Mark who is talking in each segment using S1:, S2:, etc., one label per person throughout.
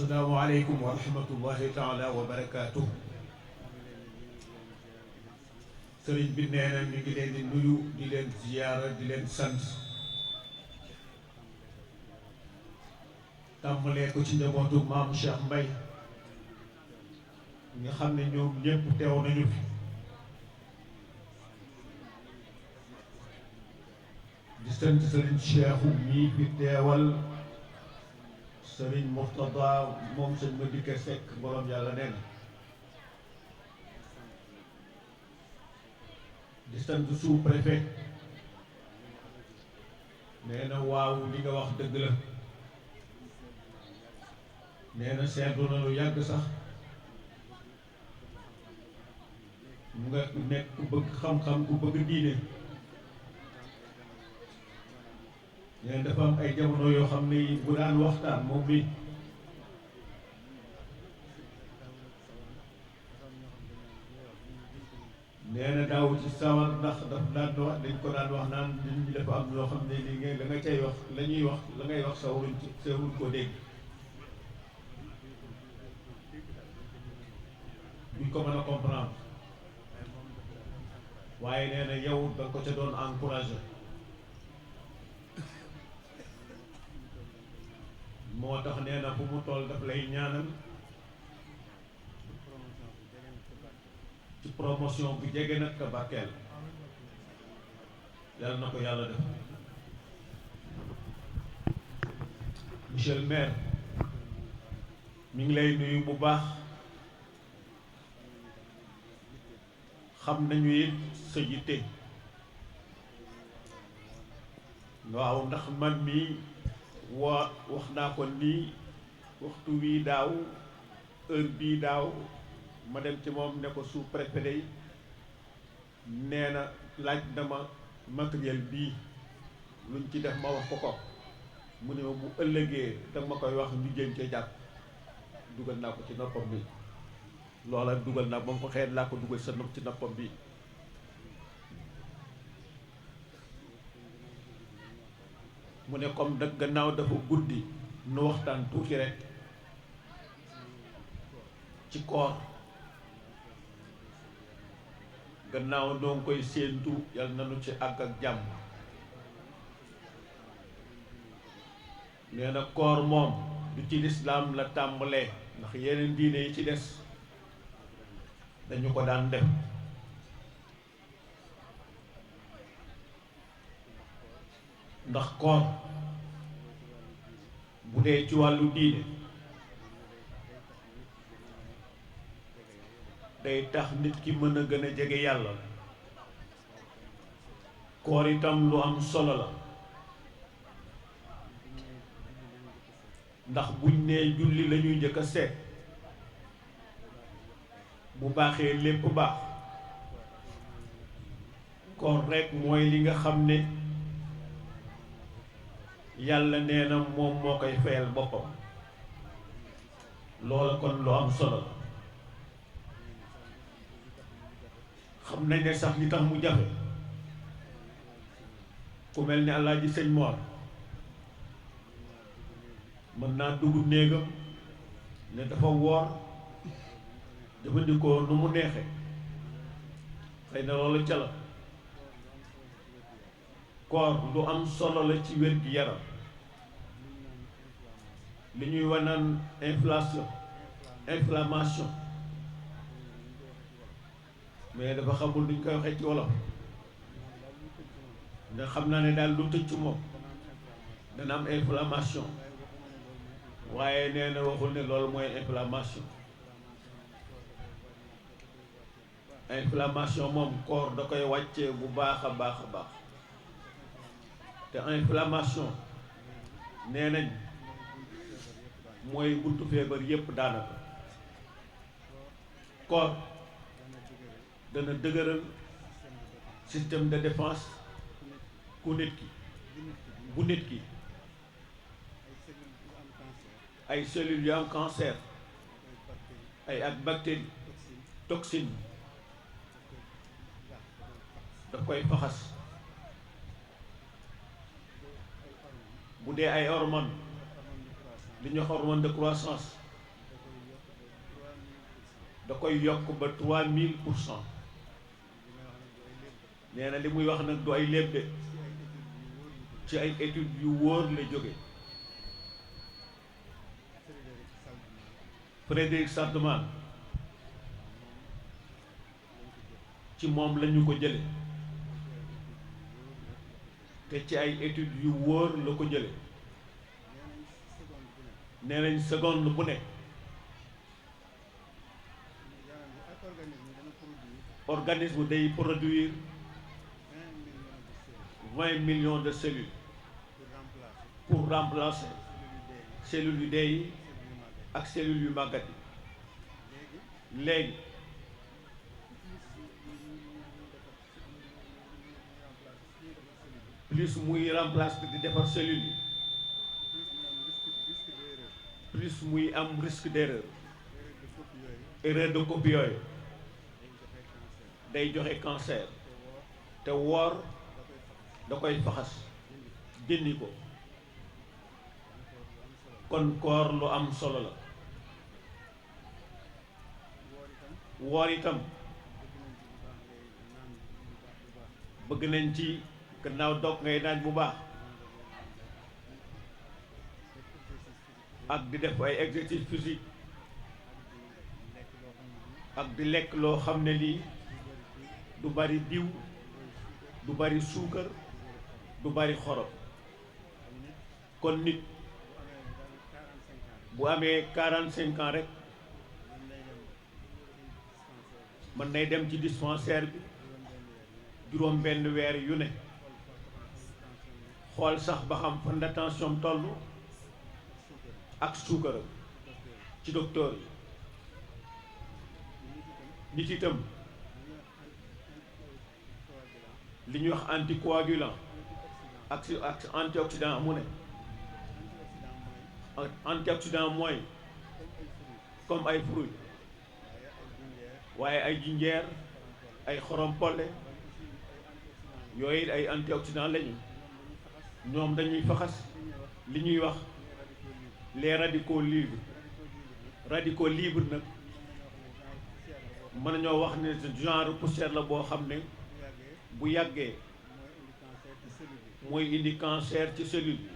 S1: asalaamaaleykum wa rahmatullahi taala wa barakaatu. sëriñ bi nee na mi ngi leen di nuyu di leen ziyaara di leen sant. tàmbalee ko ci njabootu maam Cheikh Mbaye nga xam ne ñoom ñëpp teew nañu fi. di sant sëriñ Cheikhu mii fi teewal sëriñ Murtada moom sëñ ma dikke Sekk borom yàlla nee na. di sant sous-préfet nee na waaw li nga wax dëgg la. nee na seetlu na lu yàgg sax mu nga nekk ku bëgg xam-xam ku bëgg diine. nee na dafa am ay jamono yoo xam ne bu daan waxtaan moom mi nee na daaw ci sawar ndax daf daan wax dañ ko daan wax naan nit ñi dafa am loo xam ne li ngay la nga cay wax la ñuy wax la ngay wax sawaruñ ci sawaruñ koo dégg duñ ko mën a comprendre waaye nee na yow da ko ca doon encouragé moo tax nee na fu mu toll daf lay ñaanal ci promotion bu jege nag ka barkeel yàlla na ko yàlla def. monsieur le maire mi ngi lay nuyu bu baax. xam nañu it sa yitte waaw ndax man mi wax naa ko nii waxtu wii daaw heure bii daaw ma dem ci moom ne ko sous-préfet yi nee na laaj dama matériel bii luñ ci def ma wax ko mu ne ma bu ëllëgee danga ma koy wax ñu jéem cee jàpp dugal naa ko ci noppam bi loola dugal naa ba mu ko xeet laa ko dugal sa nopp ci noppam bi mu ne comme nag gannaaw dafa guddi nu waxtaan tuuti rek ci koor gannaaw noo ngi koy séentu yal na nu ci àgg ak jàmm. nee na koor moom du ci lislaam la tàmbalee ndax yeneen diine yi ci des dañu ko daan def ndax koor bu dee ci wàllu diine day tax nit ki mën a gën a jege yàlla. koor itam lu am solo la ndax buñ nee julli lañuy njëkk a seet bu baaxee lépp baax. koor rekk mooy li nga xam ne yàlla nee na moom moo koy fayal boppam. loola kon lu am solo la. xam nañ ne sax li tax mu jafe ku mel ni Alaaji Sëñ Moor mën naa dugg néegam ne dafa woor jëfandikoo nu mu neexe xëy na loolu ca la. koor lu am solo la ci wér gi yaram li ñuy wanaan inflammation mais dafa xamul duñ koy waxee ci wolof ndax xam naa ne daal lu tëj ci moom dana am inflammation waaye nee na waxul ne loolu mooy inflammation moom koor da koy wàccee bu baax a baax a baax. te inflammation nee nañ mooy buntu feebar yépp daanaka. koor dana dëgëral système de défense ku nit ki bu nit ki ay cellules yu am cancer ay ak bactéries toxine daf koy faxas. bu dee ay hormones li ñuy wax hormone de croissance da koy yokk ba 3000%. nee na li muy wax nag du ay léeb de ci ay études yu wóor la jóge. Frédéric Sardeman ci moom lañu ko jële te ci ay études yu wóor la ko jële. nee nañ seconde bu nekk organisme day produire 20 millions de cellules pour remplacer cellules yu dee yi ak cellules yu màggat yi. léegi plus muy remplacer di defar cellules yi plus muy am risque d'erreur. erreur de copie yooyu day joxe cancer te woor da koy faxas dindi ko. kon koor lu am solo la. woor itam bëgg nañ ci gannaaw dog ngay naan bu baax ak di def ay exercice physique ak di lekk loo xam ne lii du bari diw du bari suukar du bari xorom. kon nit bu amee 45 ans rek mën nay dem ci dispensaire bi juróom benn weer yu ne xool sax ba xam fan la tension toll ak suukaram ci docteur yi. nit itam li ñuy wax anticoagulant ak antioxydant mu ne. antioxydant mooy comme ay fruits waaye ay jinjeer ay xorompole yooyu ay antioxydant lañu. ñoom dañuy faxas li ñuy wax les radicaux libres. radicaux libres nag mën nañoo wax ne genre poussière la boo xam ne bu yàggee mooy indi cancer ci cellule bi.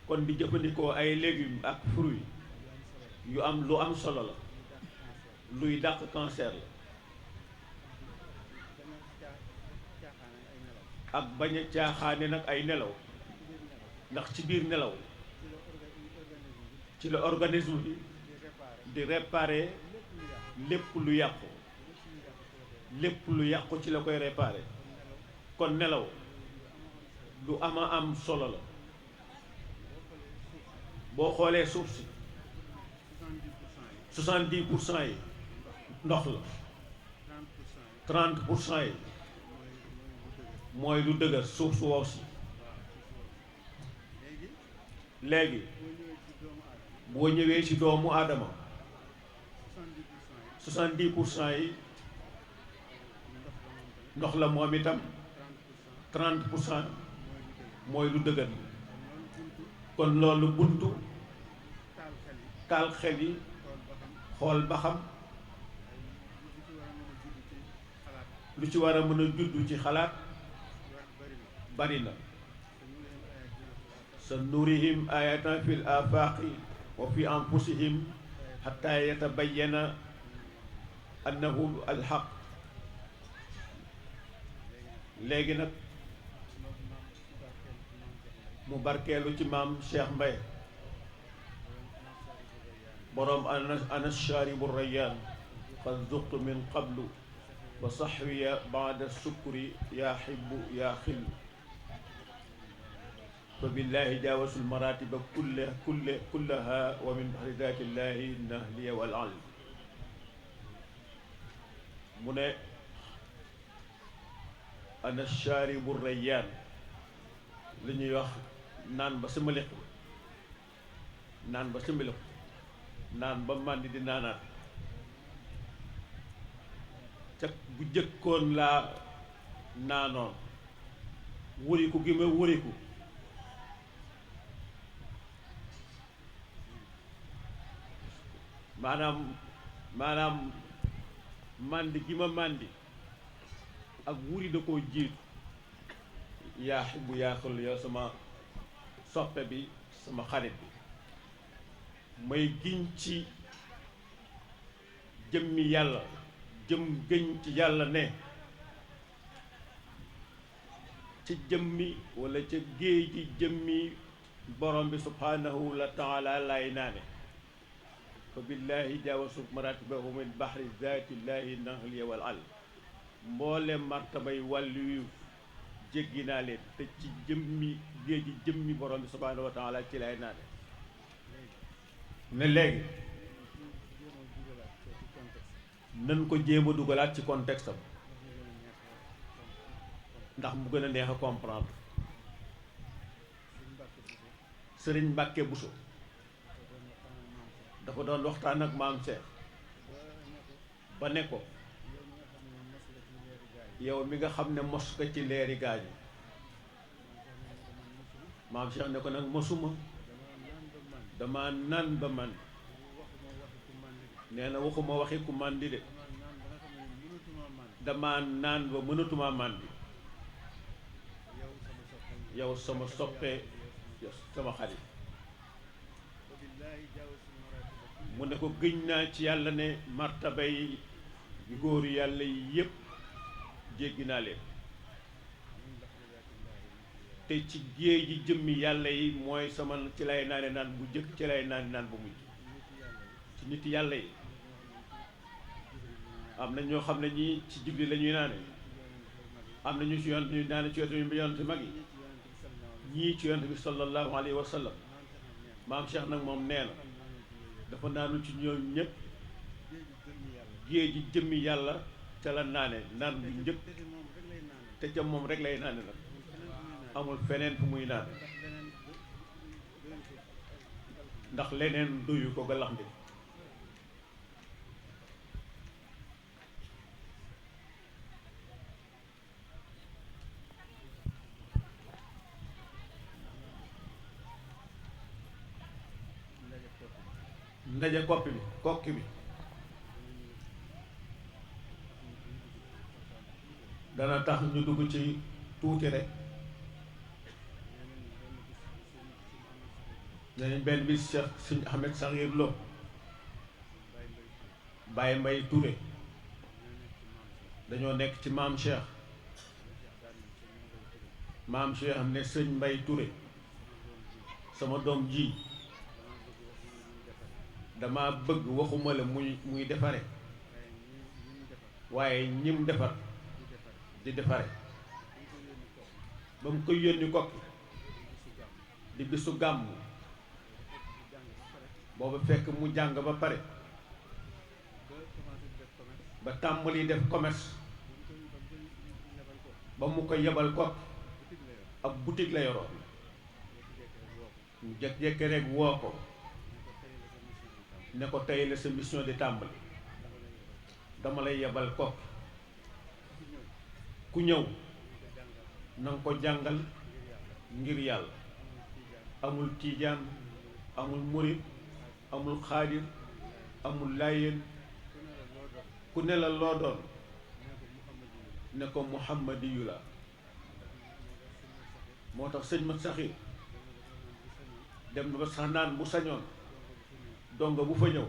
S1: kon di jëfandikoo ay légumes ak fruits yu am lu am solo la luy dàq cancer la. ak bañ a caaxaane nag ay nelaw ndax ci biir nelaw ci la organisme bi di réparer lépp lu yàqu. lépp lu yàqu ci la koy réparer. kon nelaw lu ama am solo la. boo xoolee suuf si 70% yi ndox la. 30% yi mooy lu dëgër suuf su wow si. léegi boo ñëwee ci doomu aadama 70% yi ndox la moom itam 30% mooy lu dëgër. kon loolu buntu taal xel yi xool ba xam lu ci war a mën a juddu ci xalaat bari na. sa nurihim ayatan fil afaqi wa fi anfusihim hatta yatabayyana annahu alhaq. léegi nag mu barkeelu ci maam Cheikh Mbaye boroom ana sharibu rayyan qad zuqtu min qablu wa sahwiya ba'da sukri ya hibbu ya xillu fa billahi jaawasul maratiba kullaha wa min bahri zatillahi nahliya wal al. mu ne ana sharibu rayyan li ñuy wax naan ba sama lépp naan ba sama lépp naan ba màndi di naanaat. ca bu jëkkoon laa naanoon wuriku gi ma wuriku maanaam maanaam màndi gi ma màndi ak wuri da koo jiitu yaa xibbu yaa xul yow sama soppe bi sama xarit bi may giñ ci jëmmi yàlla gëñ ci yàlla ne ci jëmmi wala ca géej gi jëmmi borom bi subhanahu wa taala lay naane fa billahi jaawasu maratibahu min bahri zaatillahi nahliya wal al mboole martabay wàllu yu jéggi naa leen te ci jëmmi géej gi jëmmi borom bi subhanahu wa taala ci lay naane ne léegi nan ko jéem a dugalaat ci contexte am ndax mu gën a neex a comprendre sëriñ Mbàkke Buso dafa doon waxtaan ak maam Cheikh ba ne ko yow mi nga xam ne mos nga ci leeri gaañu maam Cheikh ne ko nag mosuma dama naan ba man nee na waxuma waxi ku màndi de dama naan ba mënatuma màndi yow sama soppee sama xarit mu ne ko gëñ naa ci yàlla ne martabay góor yàlla yi yépp jéggi naa leen te ci géej gi jëmmi yàlla yi mooy sama ci lay naane naan bu jëkk ci lay naane naan bu mujj ci nit yàlla yi am na ñoo xam ne ñii ci Jibril la ñuy naane am na ñu ci yonent ñu naane ci yonent mag yi ñii ci yonent bi sallallahu alayhi wa sallam maam Cheikh nag moom nee na dafa naanu ci ñoom ñëpp géej gi jëmmi yàlla ca la naane naan bu njëkk te ca moom rek lay naane nag amul feneen fu muy naane ndax leneen doyu ko galax ndi ndaje kokki bi dana tax ñu dugg ci tuuti rek nañ benn bis Cheikh Sëñ Ahmed Sakhir Lo Baye Mbay Touré dañoo nekk ci maam Cheikh am ne sëñ Mbay Touré sama doom ji dama bëgg waxuma la muy defare waaye ñim defar di defare ba mu koy yónni kokki di bisu gàmm boobu fekk mu jàng ba pare ba tàmbali def commerce ba mu ko yebal kokki ab boutique la yoroon mu jekk-jekk rek woo ko ne ko tey la sa mission di tàmbali dama lay yebal kokki ku ñëw na nga ko jàngal ngir yàlla amul tiijaan amul murit amul xaadir amul laayeen ku ne la loo doon ne ko muhammadiyu la moo tax sëñ Mat Saxir dem na ba sax naan bu sañoon donga bu fa ñëw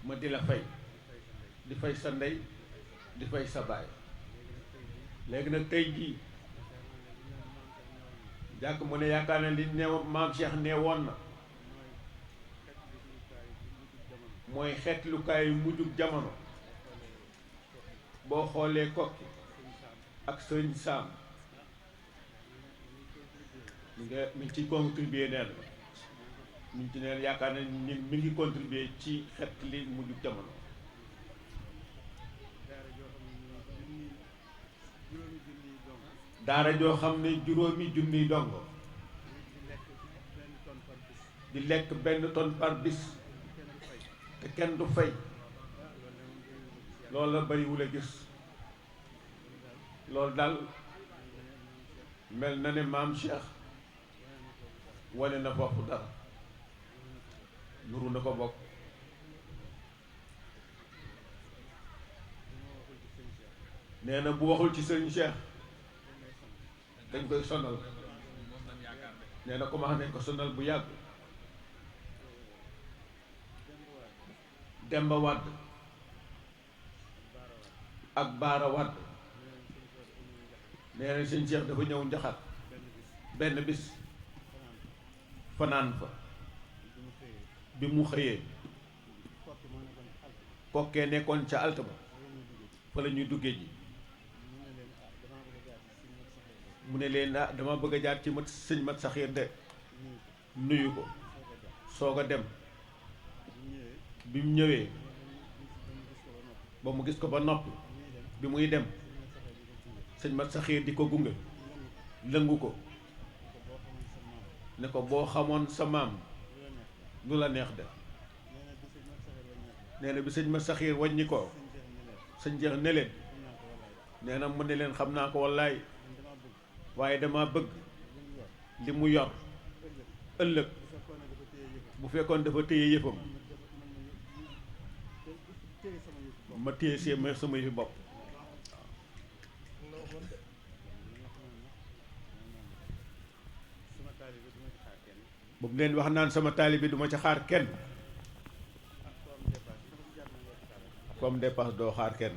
S1: ma di la fay di fay sa ndey di fay sa baay léegi nag tey jii jàkk mu ne yaakaar na li neew maam Cheikh nee woon na mooy xeetlukaay mujjug jamono boo xoolee kokki ak sëriñ Saam mi ngi ciy contribuer neen mi ngi ci neen yaakaar na ni mi ngi contribuer ci xeet li mujjug jamono daara joo xam ne juróomi junniy dongo di lekk benn tonne par bis te kenn du fay loolu la bariwul a gis loolu daal mel na ne maam Cheikh wane na foofu dara nuru na ko bokk. nee na bu waxul ci sëñ Cheikh dañ koy sonal. nee na commencé nañ ko sonal bu yàgg. Demba Wàdd ak Baara Wàdd nee na sëñ Cheikh dafa ñëw njaxat benn bis fanaan fa. bi mu xëyee kokkee nekkoon ca alt ba fa la ñuy duggee ji. mu ne leen ah dama bëgg a jaar ci mat sëñ mat saxiir de nuyu ko soog a dem. bi mu ñëwee ba mu gis ko ba noppi bi muy dem sëñ mat saxiir di ko gunge lëngu ko ne ko boo xamoon sa maam lu la neex de. nee na bi sëñ mat saxiir wàññi ko sëñ Cheikh ne leen nee na mu ne leen xam naa ko wallaay waaye dama bëgg li mu yor ëllëg bu fekkoon dafa téye yëfam ma téye sama yëfi bopp. bu mu leen wax naan sama taalibe duma ca xaar kenn. comme dépasse doo xaar kenn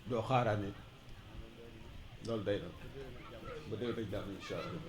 S1: doo xaaraani loolu day na ba dee rek jàmm insha Allah.